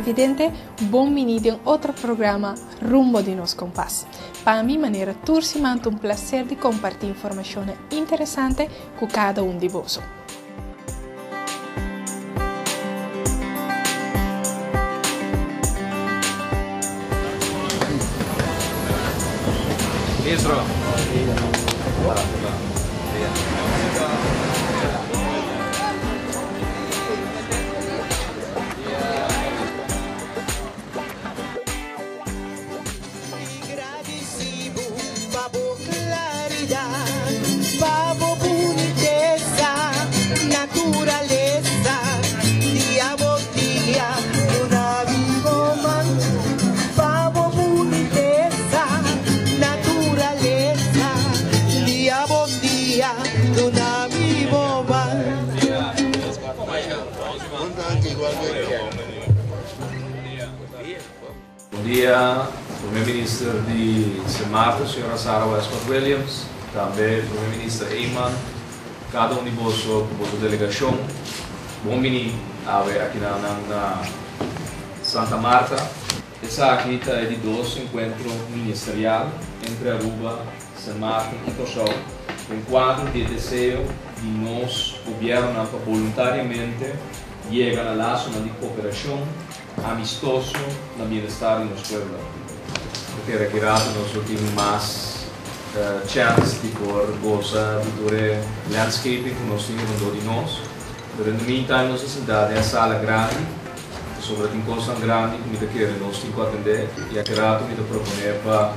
televidente, bon bini den otro programa Rumbo di nos Kompas. Pa mi manera tur siman ta un placer di kompartí informashonnan interesante ku kada un di boso. Bon dia, Prome Minister di Sint Maarten, señora Sarah Westcott Williams, tambe Prome Minister Eman, kada un di boso ku boso delegashon, bon bini awe akinan na Santa Marta. Esaki ta e di dos enkuentro ministerial entre Aruba, Sint Maarten i Kòrsou den kuadro di e deseo di nos gobièrnunan pa boluntariamente yega na lasonan di kooperashon amistoso na bienestar di nos pueblo. Ta kere ki rato nos lo tin mas chèns di por gosa di tur e landscaping ku nos tin rondó di nos. Pero in the meantime nos a sintá den e sala grandi pasobra tin kosnan grandi ku mi ta kere nos tin ku atendé i aki rato mi ta proponé pa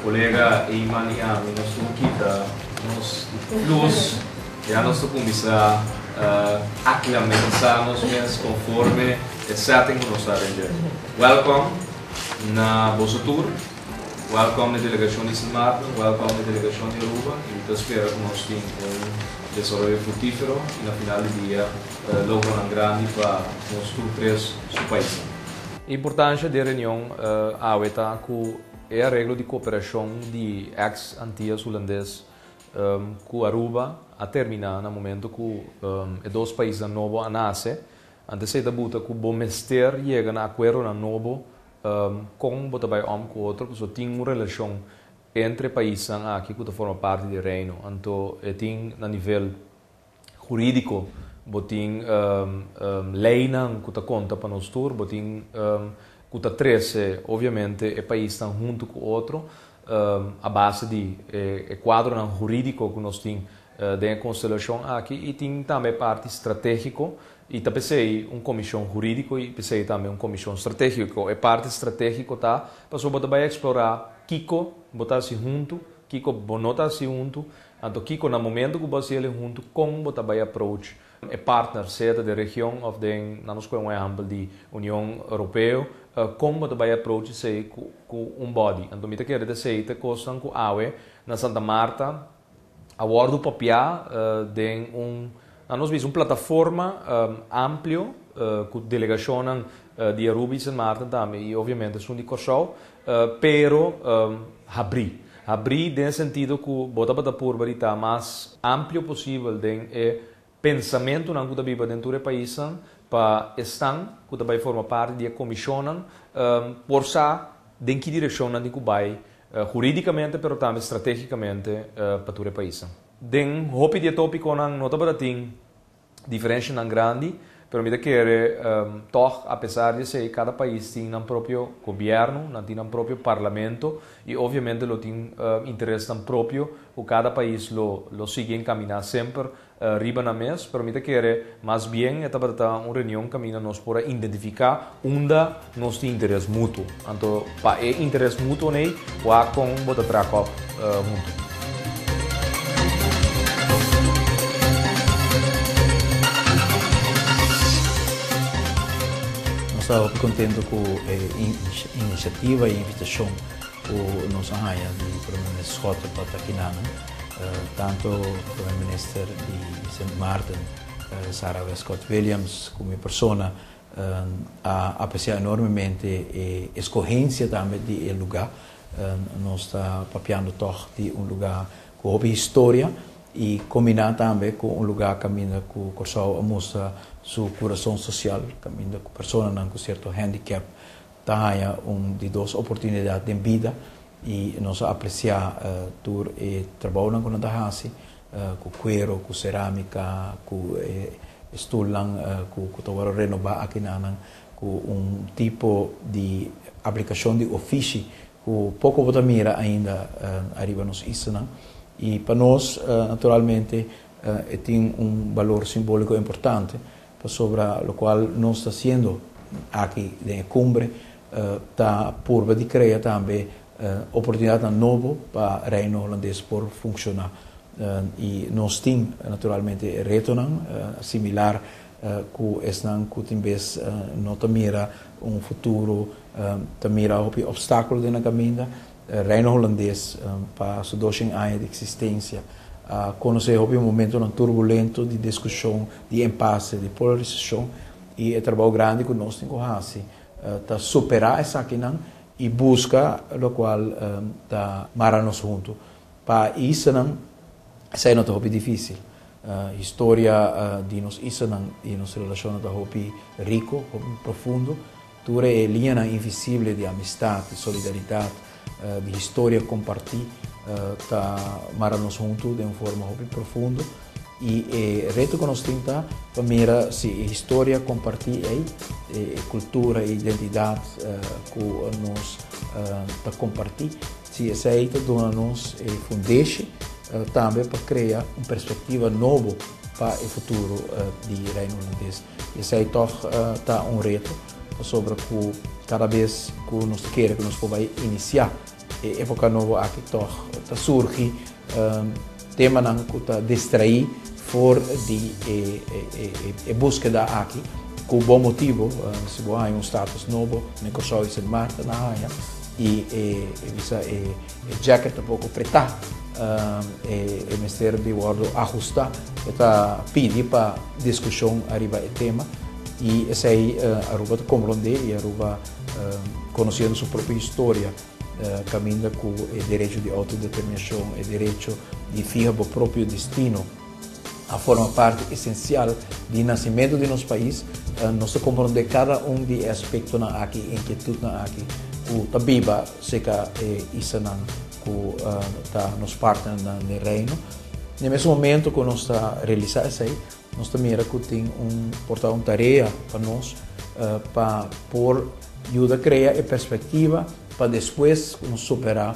kolega Eyman i ami nos tur kita nos lus. Ya nos ta kuminsá aklamatisá nos mes konforme e setting ku nos ta den dje. Welkom na boso tur, welkom na e delegashon di Sint Maarten, welkom na e delegashon di Aruba i mi ta spera ku nos tin un desaroyo frutífero i na final di dia logronan grandi pa nos tur tres su paisnan. E importansha di e reunion awe ta ku e areglo di kooperashon di eks Antias Hulandes Ku Aruba a terminá na momento ku e dos paisnan nobo a nase, antes ei ta buta ku bo mester yega na akuerdonan nobo kon bo ta bai om ku otro pasobra tin un relashon entre e paisnan aki ku ta forma parti di e Reino. Anto e tin na nivel hurídiko bo tin leinan ku ta konta pa nos tur, bo tin ku ta trese obviamente e paisnan huntu ku otro a base di e kuadronan hurídiko ku nos tin den e konstelashon aki i tin tambe e parti stratégiko i ta p'esei un komishon hurídiko i p'esei tambe un komishon stratégiko. E parti stratégiko ta pasobra bo ta bai eksplorá kiko bo ta hasi huntu, kiko bo no ta hasi huntu, anto kiko na momento ku bo hasi el huntu kon bo ta bai approach E partner, sea ta den region of den, nan nos kohe un ehempel di Union Europeo, kon bo ta bai approach esei ku ku un body. Anto mi ta kere ta esei ta kosnan ku awe na Santa Marta a wòrdu papiá den un, nan nos bisa un plataforma amplio ku delegashonnan di Aruba i Sint Maarten tambe i obviamente esun di Kòrsou, pero habrí. Habrí den e sentido ku bo tabata purba di ta mas amplio posibel den e pensamentunan ku ta biba den tur e paisnan pa esnan ku ta bai forma parti di e komishonnan por sa den ki direkshon nan tin ku bai hurídikamente pero tambe stratégikamente pa tur e paisnan. Den hopi di e tópikonan no tabata tin Diferencianan grandi, pero mi ta kere tog a pesar di esey cada pais tin nan propio gobierno, nan tin nan propio parlamento y obviamente lo tin interesnan propio cu cada pais lo lo sigui encamina semper riba nan mes, pero mi ta kere mas bien e tabata ta un reunion caminda nos por a identifica unda nos tin interes mutuo, anto pa e interes mutuo nei wak con bo ta traha cop hunto. Nos ta hopi contento cu e iniciativa y invitacion cu nos a haya di Prome Minister Schotte pa ta kinanan. Tanto Prome Minister di Sint Maarten, Sarah Westcott-Williams, cu mi persona A aprecia enormemente e escogencia tambe di e luga. Nos ta papiando toch di un luga cu hopi historia y combina tambe cu un luga caminda cu Corsou a mustra su curason social, caminda cu personanan cu cierto handicap. ta haña un di dos oportunidat den bida i nos a apresiá tur e trabounan ku nan ta hasi ku kuero, ku serámika, ku e stulnan ku ta wòrdu renobá akinanan ku un tipo di aplikashon di ofishi ku poko bo ta mira ainda ariba nos islanan. I pa nos naturalmente e tin un balor simbóliko importante pasobra lokual nos ta hasiendo aki den e kumbre ta purba di krea tambe oportunidatnan nobo pa Reino Holandes por funshoná. I nos tin naturalmente retonan similar ku esnan ku tin bes no ta mira un futuro, ta mira hopi opstákulo den nan kaminda. Reino Holandes pa su doshen aña di eksistensia a konosé hopi momentonan turbulento di diskushon, di empase, di polarisashon i e trabou grandi ku nos tin ku hasi ta superá esakinan i buska lokual ta mara nos huntu. Pa islanan esei no ta hopi difísil. Historia di nos islanan i nos relashonnan ta hopi riku, hopi profundo. Tur e liñanan invisible di amistat, di solidaridat, di historia kompartí ta mara nos huntu den un forma hopi profundo. I e reto ku nos tin ta pa mira si e historia kompartí ei, e kultura, e identidat ku nos ta kompartí, si esei ta duna nos e fundeshi tambe pa krea un perspektiva nobo pa e futuro di Reino Hulandes. Esei tòg ta un reto, pasobra ku kada bes ku nos ta kere ku nos por bai inisiá e époka nobo aki tòg ta surgi temanan ku ta distraí for di e búskeda aki ku bon motibu. Si bo haña un status nobo na Kòrsou i Sint Maarten a haña i e bisa e jacket ta poko pretá e mester di wòrdu ahustá. E ta pidi pa diskushon ariba e tema i esei Aruba ta komprondé i Aruba konosiendo su propio historia kaminda ku e derecho di outodeterminashon, e derecho di fiha bo propio destino a forma parti esensial di nasimentu di nos pais, nos ta komprondé kada un di e aspektonan aki, e inkietutnan aki ku ta biba serka e islanan ku ta nos partnernan den Reino. Na e mesun momento ku nos ta realisá esei, nos ta mira ku tin un por ta un tarea pa nos pa por yuda krea e perspektiva pa despues ku nos superá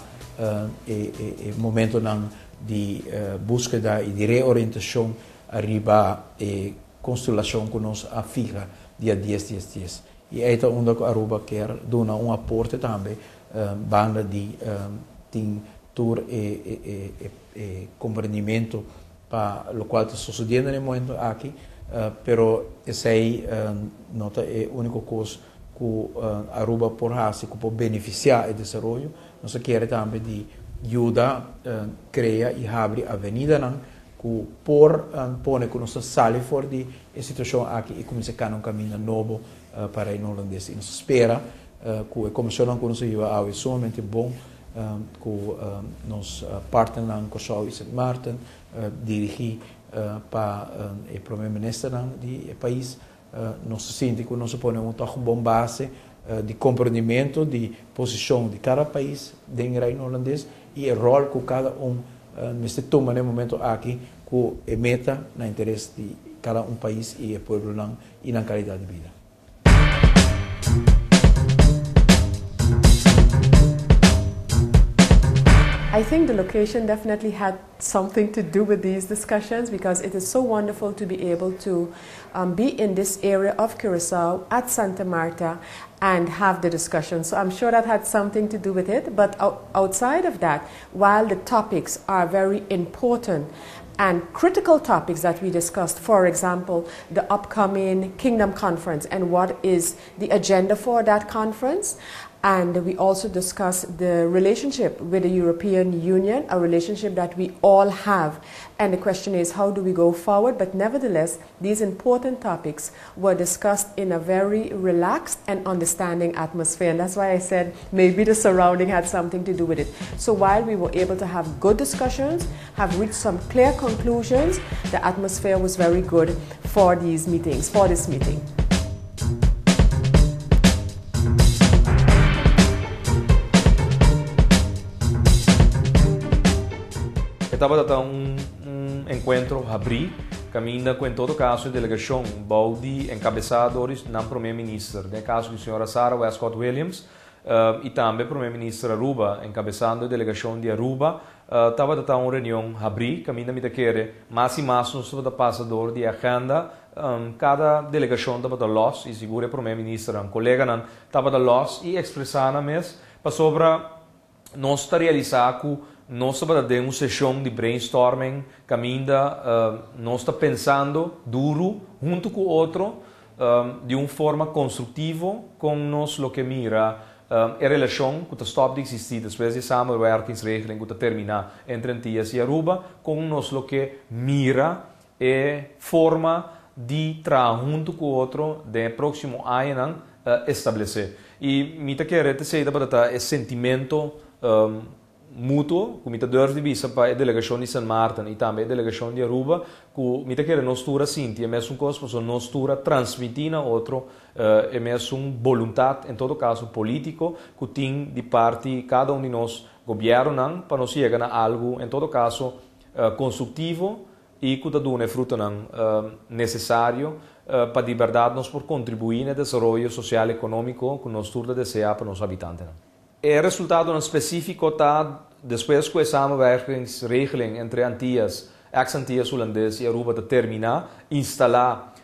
e momentonan di búskeda i di reorientashon ariba e konstelashon ku nos a fiha dia dies dies dies. I ei ta unda ku Aruba kier duna un aporte tambe banda di tin tur e komprendimentu pa lokual ta sosodiendo na e momento aki, pero esei no ta e úniko kos ku Aruba por hasi ku por benefisiá e desaroyo. Nos a kere tambe di yuda krea i habri avenidanan ku por pone ku nos ta sali for di e situashon aki i kuminsá kana un kaminda nobo pa Reino Hulandes. I nos ta spera ku e kombershonnan ku nos a hiba awe sumamente bon ku nos partnernan Kòrsou i Sint Maarten dirigí pa e prome ministernan di e pais. Nos ta sinti ku nos a pone un tòg un bon base di komprendimentu di posishon di kada pais den Reino Hulandes i e ròl ku kada un mester tuma na e momento aki ku e meta na interes di kada un pais i e pueblonan i nan kalidat di bida. I think the location definitely had something to do with these discussions because it is so wonderful to be able to um, be in this area of Curacao at Santa Marta and have the discussion. So I'm sure that had something to do with it. But outside of that, while the topics are very important and critical topics that we discussed, for example, the upcoming Kingdom Conference and what is the agenda for that conference. And we also discussed the relationship with the European Union, a relationship that we all have. And the question is, how do we go forward? But nevertheless, these important topics were discussed in a very relaxed and understanding atmosphere. And that's why I said maybe the surrounding had something to do with it. So while we were able to have good discussions, have reached some clear conclusions, the atmosphere was very good for these meetings, for this meeting. Tabata un enkuentro habrí, kaminda ku en todo kaso e delegashon bou di enkabesá dor di nan promé minister, den e kaso di señora Sarah Wescot Williams, i tambe promé minister Aruba enkabesando e delegashon di Aruba, tabata un reunion habrí kaminda mi ta kere mas i mas nos tabata pasa dor di e agenda. Kada delegashon tabata lòs i sigur e promé ministernan, koleganan tabata lòs i ekspresá nan mes pasobra nos ta realisá ku nos tabata den un seshon di brainstorming kaminda nos ta pensando duru huntu ku otro di un forma konstruktivo kon nos lo ke mira e relashon ku ta stòp di eksistí despues di e samenwerkingsregeling ku ta terminá entre Antias i Aruba, kon nos lo ke mira e forma di traha huntu ku otro den e próksimo añanan establesé. I mi ta kere t'esei tabata ta e sentimento mutuo ku mi ta durf di bisa pa e delegashon di Sint Maarten i tambe e delegashon di Aruba ku mi ta kere nos tur a sinti e mesun kos pasobra nos tur a transmití na otro e mesun boluntat en todo kaso polítiko ku tin di parti kada un di nos gobièrnunan pa nos yega na algu en todo kaso konstruktivo i ku ta duna e frutanan nesesario pa di bèrdat nos por kontribuí na e desaroyo sosial ekonómiko ku nos tur ta deseá pa nos habitantenan. E resultadonan spesífiko ta despues ku e samenwerkingsregeling entre Antias, eks Antias Hulandes i Aruba ta terminá, instalá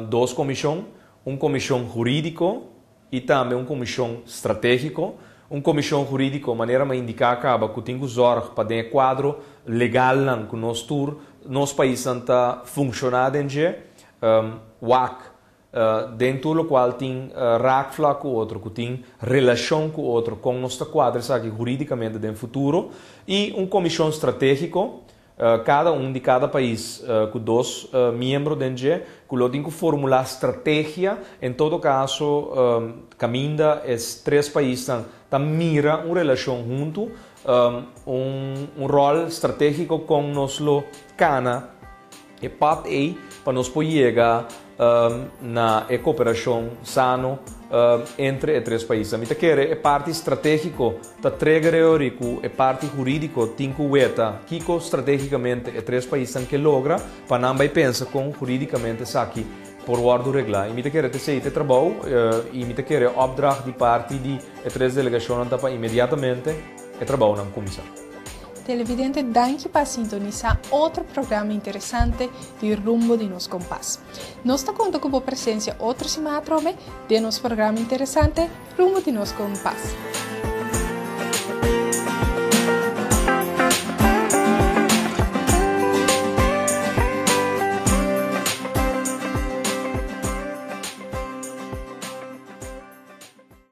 dos komishon, un komishon hurídiko i tambe un komishon stratégiko. Un komishon hurídiko, manera mi a indiká kaba, ku tin ku zòrg pa den e kuadro legalnan ku nos tur nos paisnan ta funshoná den dje, wak den tur lokual tin raakvlak ku otro, ku tin relashon ku otro, kon nos ta kuadra esaki hurídikamente den futuro. I un komishon stratégiko, Kada un di kada pais ku dos miembro den dje ku lo tin ku formulá strategia. En todo kaso kaminda e tres paisnan ta mira un relashon huntu, un ròl stratégiko kon nos lo kana e pad ei pa nos por yega na e koperashon sano entre e tres paisnan. Mi ta kere e parti stratégiko ta trigger e ori ku e parti hurídiko tin ku weta kiko stratégikamente e tres paisnan ke logra pa nan bai pensa kon hurídikamente esaki por wòrdu reglá. I mi ta kere t'esei t'e trabou i mi ta kere opdracht di parti di e tres delegashonnan ta pa inmediatamente e trabounan kuminsá. Televidente danki pa sintonisá otro programa interesante di Rumbo di Nos Kompas. Nos ta konta ku bo presensia otro siman atrobe den nos programa interesante Rumbo di Nos Kompas.